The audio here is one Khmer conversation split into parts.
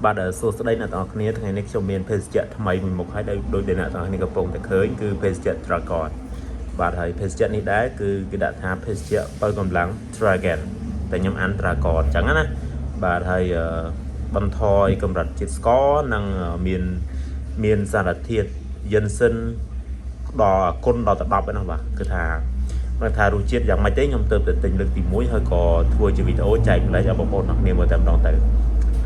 បាទសួស្តីអ្នកទាំងអស់គ្នាថ្ងៃនេះខ្ញុំមានភេសជ្ជៈថ្មីមួយមុខហើយដោយដូចដែលអ្នកទាំងអស់គ្នាកំពុងតែឃើញគឺភេសជ្ជៈ Dragon បាទហើយភេសជ្ជៈនេះដែរគឺគេដាក់ថាភេសជ្ជៈបើកម្លាំង Dragon តែខ្ញុំអាន Dragon អញ្ចឹងណាបាទហើយអឺបន្ថយកម្រិតជាតិស្ករនិងមានមានសារធាតុយិនសិនដល់គុណដល់ទៅ10ឯនោះបាទគឺថាមិនថារសជាតិយ៉ាងម៉េចទេខ្ញុំទៅតែទិញលើកទី1ហើយក៏ធ្វើជាវីដេអូចែកម្លែកឲ្យបងប្អូនទាំងគ្នាមើលតែម្ដងទៅ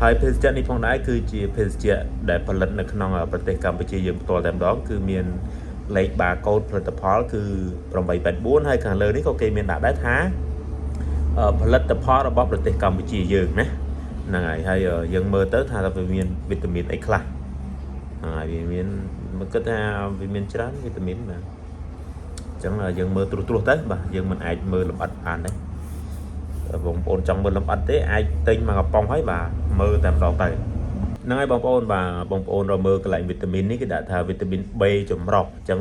ហើយភេសជ្ជៈនេះផងដែរគឺជាភេសជ្ជៈដែលផលិតនៅក្នុងប្រទេសកម្ពុជាយើងផ្ទាល់តែម្ដងគឺមានលេខបាកូដផលិតផលគឺ884ហើយខាងលើនេះក៏គេមានដាក់ដែរថាផលិតផលរបស់ប្រទេសកម្ពុជាយើងណាហ្នឹងហើយហើយយើងមើលទៅថាវាមានវីតាមីនអីខ្លះហ្នឹងហើយវាមានមកគិតថាវាមានច្រើនវីតាមីនបាទអញ្ចឹងយើងមើលត្រួសត្រាសទៅបាទយើងមិនអាចមើលលម្អិតបានទេបងប្អូនចង់មើលលម្អិតទេអាចទិញមកកំប៉ុងហើយបាទមើលតែម្ដងទៅហ្នឹងហើយបងប្អូនបាទបងប្អូនរកមើលកន្លែងវីតាមីននេះគេដាក់ថាវីតាមីន B ចម្រុះអញ្ចឹង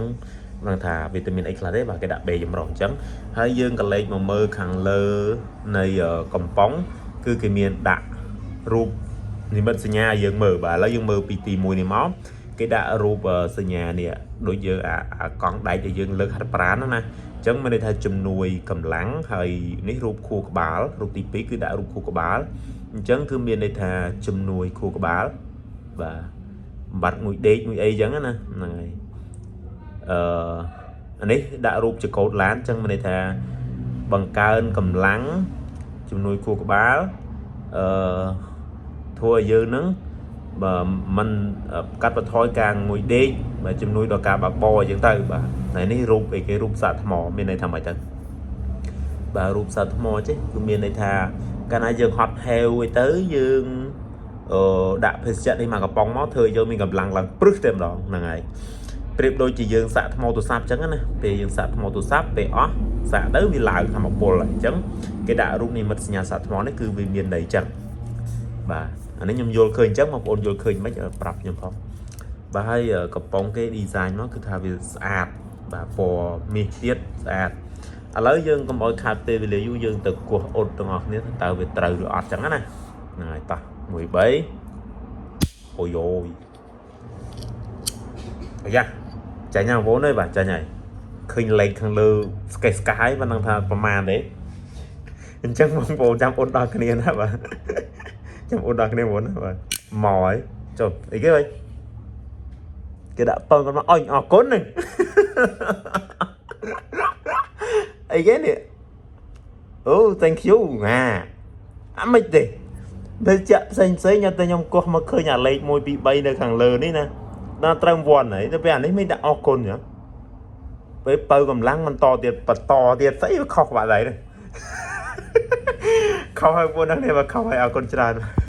មិនដឹងថាវីតាមីនអីខ្លះទេបាទគេដាក់ B ចម្រុះអញ្ចឹងហើយយើងក៏លេខមកមើលខាងលើនៃកំប៉ុងគឺគេមានដាក់រូបនិមិត្តសញ្ញាឲ្យយើងមើលបាទឥឡូវយើងមើលពីទី1នេះមកគេដាក់រូបសញ្ញានេះដូចយើងអាអាកង់ដែកដែលយើងលើកហាត់ប្រាណណាអញ្ចឹងមានន័យថាជំនួយកម្លាំងហើយនេះរូបខួរក្បាលរូបទី2គឺដាក់រូបខួរក្បាលអញ្ចឹងគឺមានន័យថាជំនួយខួរក្បាលបាទបាត់មួយដេកមួយអីចឹងណាហ្នឹងហើយអឺអានេះដាក់រូបចកោតឡានអញ្ចឹងមានន័យថាបង្កើនកម្លាំងជំនួយខួរក្បាលអឺធ្វើឲ្យយើងនឹងបើមិនកាត់បន្ថយការងុយដេកបាទជំនួយដល់ការបើកបរអញ្ចឹងទៅបាទហើយនេះរូបអីគេរូបសាកថ្មមានន័យថាម៉េចទៅបាទរូបសាកថ្មចេះគឺមានន័យថាកាលណាយើងហត់ហេវអីទៅយើងអឺដាក់ភេសជ្ជៈនេះមកកំប៉ុងមកធ្វើឲ្យយើងមានកម្លាំងឡើងព្រឹសតែម្ដងហ្នឹងហើយប្រៀបដូចជាយើងសាកថ្មទូរស័ព្ទអញ្ចឹងណាពេលយើងសាកថ្មទូរស័ព្ទពេលអស់សាកទៅវាឡើងធម្មពលហើយអញ្ចឹងគេដាក់រូបនិមិត្តសញ្ញាសាកថ្មនេះគឺវាមានន័យអញ្ចឹងបាទអានេះខ្ញុំយល់ឃើញអញ្ចឹងបងប្អូនយល់ឃើញមិនប្រាប់ខ្ញុំផងបាទហើយកំប៉ុងគេ design មកគឺថាវាស្អាតបាទពណ៌មាសទៀតស្អាតឥឡូវយើងកុំឲ្យខាតពេលវេលាយូរយើងទៅគោះអ៊ុតទាំងអស់គ្នាតើវាត្រូវឬអត់ចឹងណាហ្នឹងហើយតោះ1 3អូយយអាយ៉ាចាញ់ហើយបងប្អូនអើយបាទចាញ់ហើយឃើញលេខខាងលើស្កេះស្កាយមិនដឹងថាប្រមាណទេអញ្ចឹងបងប្អូនចាំអ៊ុតដល់គ្នាណាបាទចាំអ៊ុតដល់គ្នាមុនណាបាទមកហើយចុះអីគេវិញគេដាក់ពងគាត់មកអញអរគុណហ្នឹង អីគេនេះអូ thank you អាអាមិនទេពេលចាក់ផ្សេងផ្សេងតែខ្ញុំកោះមកឃើញអាលេខ1 2 3នៅខាងលើនេះណាដល់ត្រូវវ័នហើយទៅពេលអានេះមិនដាក់អរគុណហ៎ពេលបើកម្លាំងបន្តទៀតបន្តទៀតស្អីវាខុសបាត់ហើយខុសហើយពួកហ្នឹងនេះបើខុសហើយអរគុណច្រើន។